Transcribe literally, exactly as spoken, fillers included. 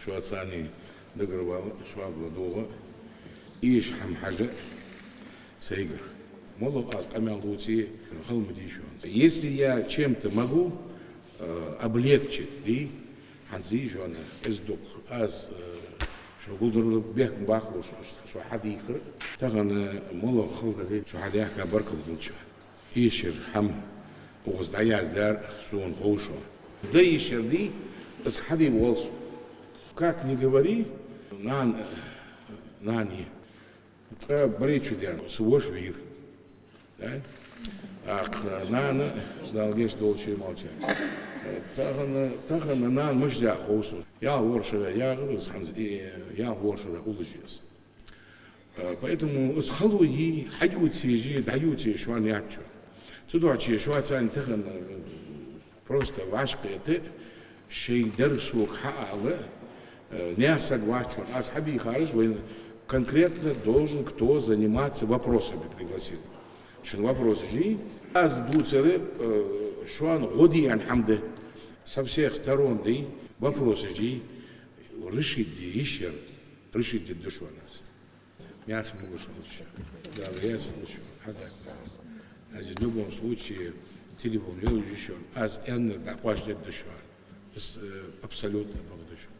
Шоаца дагара вала, шоана ладувгӀа, эша хӀама хьажа сайгара. МоллагӀа аз къамаьл дувце, хала ма дий шоана. Если я чем-то могу, э, облегчить, дий, хӀанз дий шоана, из дукха аз, э, шо гулдур бехк ма баккхалаш, шо хьадийхар. Тахан, э, моллагӀа хала дале, шо хьадаьхка баркал хилда шоана. Эшар хӀама укхаза дӀаяздаьр сона ховш да. Даь эшар дий, из хьаде воалл со. Как ни говори, нана, нана я. Ткъаь бархӀ шу даьнна, са воша вийра. Да? ТӀаккха нана, Дала гешт долда ший молча. Тахан, тахан нана мишта да хов сона. Ялх ворхӀ шера ягӀар из хӀанз, э, ялх ворхӀ шера уллаш я из. Э, поэтому из хало йий, хьаювца езий, дӀаювца езий шоана яц шоана. Цудухьа шоаца тахан, э, просто вӀашагӀкхета, шоай дар сога хьаала, э, наьха саг вац шоана. Аз хьабийхараш, вайна конкретно должен кто заниматься вопросами пригласил. Шун вопросаш йий, аз дувцар, э, шоана гӀо де аьнна хӀама да. Со всех сторон дий, вопросаш йий, решить де йиш яр, решить дергда шоана аз. Маьрша ма гуш хилда шо. Дала раьза хилва шоана. Хьадаьхка. Аз в любом случае телефон йолаш я шоана. Аз аьннар дӀакхоачашдергда шоана. Из, э, абсолютно бакъда шоана.